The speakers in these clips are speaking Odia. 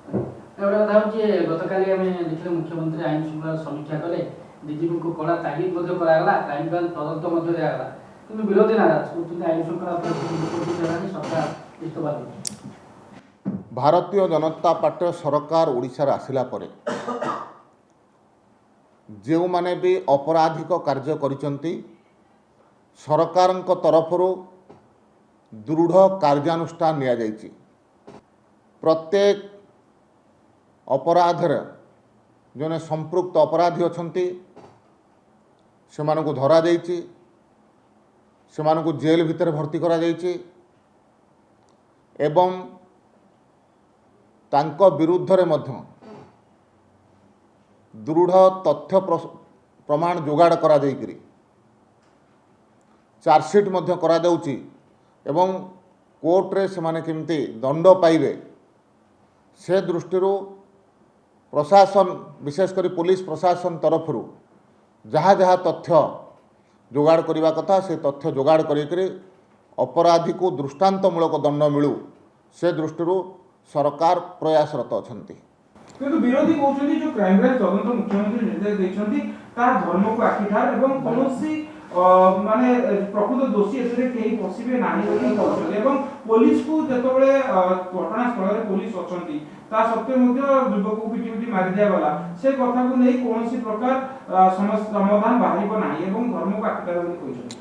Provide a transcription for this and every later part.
ଗୋଟେ କଥା ହେଉଛି, ଗତକାଲି ଆମେ ଦେଖିଲେ ମୁଖ୍ୟମନ୍ତ୍ରୀ ଆଇନ ଶୃଙ୍ଖଳାର ସମୀକ୍ଷା କଲେ, ଡିଜିପିଙ୍କୁ କଡ଼ା ତାଗିଦ ମଧ୍ୟ କରାଗଲା, କ୍ରାଇମବ୍ରାଞ୍ଚ ତଦନ୍ତ ମଧ୍ୟ ଦିଆଗଲା। କିନ୍ତୁ ବିରୋଧୀ ନାରାଜ, କହୁଛନ୍ତି ଆଇନ ଶୃଙ୍ଖଳା ପରିସ୍ଥିତି ବିପର୍ଯ୍ୟସ୍ତ ହେଲାଣି, ସରକାର ଇସ୍ତଫା ଦେଉଛି। ଭାରତୀୟ ଜନତା ପାର୍ଟିର ସରକାର ଓଡ଼ିଶାରେ ଆସିଲା ପରେ ଯେଉଁମାନେ ବି ଅପରାଧିକ କାର୍ଯ୍ୟ କରିଛନ୍ତି, ସରକାରଙ୍କ ତରଫରୁ ଦୃଢ଼ କାର୍ଯ୍ୟାନୁଷ୍ଠାନ ନିଆଯାଇଛି। ପ୍ରତ୍ୟେକ ଅପରାଧରେ ଜଣେ ସମ୍ପୃକ୍ତ ଅପରାଧୀ ଅଛନ୍ତି, ସେମାନଙ୍କୁ ଧରାଯାଇଛି, ସେମାନଙ୍କୁ ଜେଲ୍ ଭିତରେ ଭର୍ତ୍ତି କରାଯାଇଛି ଏବଂ ତାଙ୍କ ବିରୁଦ୍ଧରେ ମଧ୍ୟ ଦୃଢ଼ ତଥ୍ୟ ପ୍ରମାଣ ଯୋଗାଡ଼ କରାଯାଇକରି ଚାର୍ଜସିଟ୍ ମଧ୍ୟ କରାଯାଉଛି ଏବଂ କୋର୍ଟରେ ସେମାନେ କେମିତି ଦଣ୍ଡ ପାଇବେ, ସେ ଦୃଷ୍ଟିରୁ ପ୍ରଶାସନ, ବିଶେଷ କରି ପୋଲିସ ପ୍ରଶାସନ ତରଫରୁ ଯାହା ଯାହା ତଥ୍ୟ ଯୋଗାଡ଼ କରିବା କଥା, ସେ ତଥ୍ୟ ଯୋଗାଡ଼ କରିକରି ଅପରାଧୀକୁ ଦୃଷ୍ଟାନ୍ତମୂଳକ ଦଣ୍ଡ ମିଳୁ, ସେ ଦୃଷ୍ଟିରୁ ସରକାର ପ୍ରୟାସରତ ଅଛନ୍ତି। କିନ୍ତୁ ବିରୋଧୀ କହୁଛନ୍ତି, ଯୋଉ କ୍ରାଇମବ୍ରାଞ୍ଚ ତଦନ୍ତ ମୁଖ୍ୟମନ୍ତ୍ରୀ ନିର୍ଦ୍ଦେଶ ଦେଇଛନ୍ତି, ତାହା ଧର୍ମକୁ ଆଖିଠାର ଏବଂ କୌଣସି ମାନେ ପ୍ରକୃତ ଦୋଷୀ ଏଥିରେ କେହି ପଶିବେ ନାହିଁ ବୋଲି କହୁଛନ୍ତି। ଏବଂ ପୋଲିସକୁ ଯେତେବେଳେ ଘଟଣାସ୍ଥଳରେ ପୋଲିସ ଅଛନ୍ତି, ତା ସତ୍ତ୍ୱେ ମଧ୍ୟ ଯୁବକକୁ ପିଟି ପିଟି ମାରି ଦିଆଗଲା, ସେ କଥାକୁ ନେଇ କୌଣସି ପ୍ରକାର ସମାଧାନ ବାହାରିବ ନାହିଁ ଏବଂ ଧର୍ମକୁ ଆଖିଠାର ବୋଲି କହିଛନ୍ତି।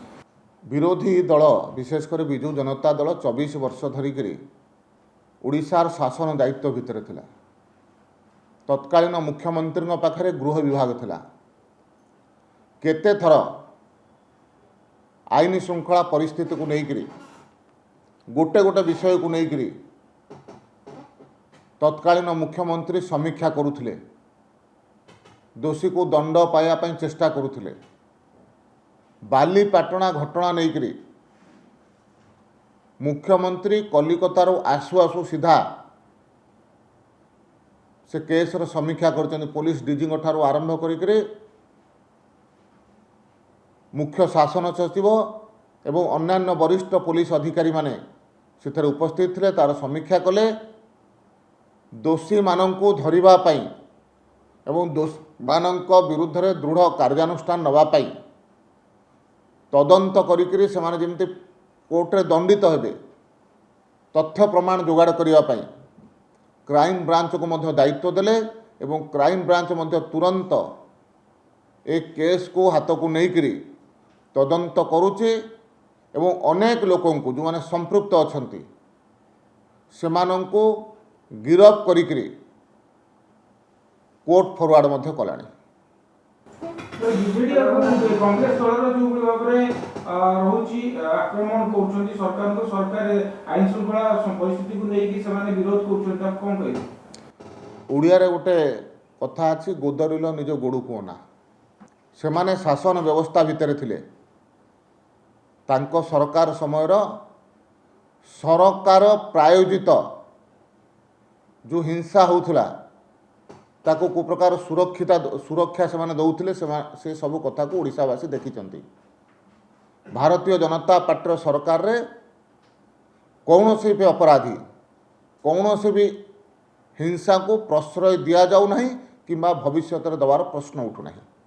ବିରୋଧୀ ଦଳ, ବିଶେଷ କରି ବିଜୁ ଜନତା ଦଳ, 24 ବର୍ଷ ଧରିକିରି ଓଡ଼ିଶାର ଶାସନ ଦାୟିତ୍ୱ ଭିତରେ ଥିଲା। ତତ୍କାଳୀନ ମୁଖ୍ୟମନ୍ତ୍ରୀଙ୍କ ପାଖରେ ଗୃହ ବିଭାଗ ଥିଲା। କେତେ ଥର ଆଇନ ଶୃଙ୍ଖଳା ପରିସ୍ଥିତିକୁ ନେଇକରି, ଗୋଟେ ଗୋଟେ ବିଷୟକୁ ନେଇକରି ତତ୍କାଳୀନ ମୁଖ୍ୟମନ୍ତ୍ରୀ ସମୀକ୍ଷା କରୁଥିଲେ, ଦୋଷୀକୁ ଦଣ୍ଡ ପାଇବା ପାଇଁ ଚେଷ୍ଟା କରୁଥିଲେ। ବାଲିପାଟଣା ଘଟଣା ନେଇକରି ମୁଖ୍ୟମନ୍ତ୍ରୀ କଲିକତାରୁ ଆସୁ ଆସୁ ସିଧା ସେ କେସ୍ର ସମୀକ୍ଷା କରିଛନ୍ତି। ପୋଲିସ ଡିଜିଙ୍କ ଠାରୁ ଆରମ୍ଭ କରିକରି ମୁଖ୍ୟ ଶାସନ ସଚିବ ଏବଂ ଅନ୍ୟାନ୍ୟ ବରିଷ୍ଠ ପୋଲିସ ଅଧିକାରୀମାନେ ସେଥିରେ ଉପସ୍ଥିତ ଥିଲେ, ତା'ର ସମୀକ୍ଷା କଲେ। ଦୋଷୀମାନଙ୍କୁ ଧରିବା ପାଇଁ ଏବଂ ଦୋଷୀମାନଙ୍କ ବିରୁଦ୍ଧରେ ଦୃଢ଼ କାର୍ଯ୍ୟାନୁଷ୍ଠାନ ନେବା ପାଇଁ, ତଦନ୍ତ କରିକରି ସେମାନେ ଯେମିତି କୋର୍ଟରେ ଦଣ୍ଡିତ ହେବେ, ତଥ୍ୟ ପ୍ରମାଣ ଯୋଗାଡ଼ କରିବା ପାଇଁ କ୍ରାଇମ୍ ବ୍ରାଞ୍ଚକୁ ମଧ୍ୟ ଦାୟିତ୍ୱ ଦେଲେ ଏବଂ କ୍ରାଇମ୍ ବ୍ରାଞ୍ଚ ମଧ୍ୟ ତୁରନ୍ତ ଏ କେସ୍କୁ ହାତକୁ ନେଇକରି ତଦନ୍ତ କରୁଛି ଏବଂ ଅନେକ ଲୋକଙ୍କୁ, ଯେଉଁମାନେ ସମ୍ପୃକ୍ତ ଅଛନ୍ତି, ସେମାନଙ୍କୁ ଗିରଫ କରିକରି କୋର୍ଟ ଫରୱାର୍ଡ଼ ମଧ୍ୟ କଲାଣି। ତ ବିଜେଡି ଏବଂ କଂଗ୍ରେସ ଦଳର ଯୋଉଭଳି ଭାବରେ ରହୁଛି, ଆକ୍ରମଣ କରୁଛନ୍ତି ସରକାରଙ୍କୁ, ସରକାର ଆଇନ ଶୃଙ୍ଖଳା ପରିସ୍ଥିତିକୁ ନେଇକି ସେମାନେ ବିରୋଧ କରୁଛନ୍ତି, ତାକୁ କଣ କହିବେ? ଓଡ଼ିଆରେ ଗୋଟେ କଥା ଅଛି, "ଗୋଦରିଲ ନିଜ ଗୋଡ଼କୁ ଅନା"। ସେମାନେ ଶାସନ ବ୍ୟବସ୍ଥା ଭିତରେ ଥିଲେ। ତାଙ୍କ ସରକାର ସମୟର ସରକାର ପ୍ରାୟୋଜିତ ଯେଉଁ ହିଂସା ହେଉଥିଲା, ତାକୁ କେଉଁ ପ୍ରକାର ସୁରକ୍ଷା ସେମାନେ ଦେଉଥିଲେ, ସେମାନେ ସେ ସବୁ କଥାକୁ ଓଡ଼ିଶାବାସୀ ଦେଖିଛନ୍ତି। ଭାରତୀୟ ଜନତା ପାର୍ଟିର ସରକାରରେ କୌଣସି ବି ଅପରାଧୀ, କୌଣସି ବି ହିଂସାକୁ ପ୍ରଶ୍ରୟ ଦିଆଯାଉ ନାହିଁ କିମ୍ବା ଭବିଷ୍ୟତରେ ଦେବାର ପ୍ରଶ୍ନ ଉଠୁନାହିଁ।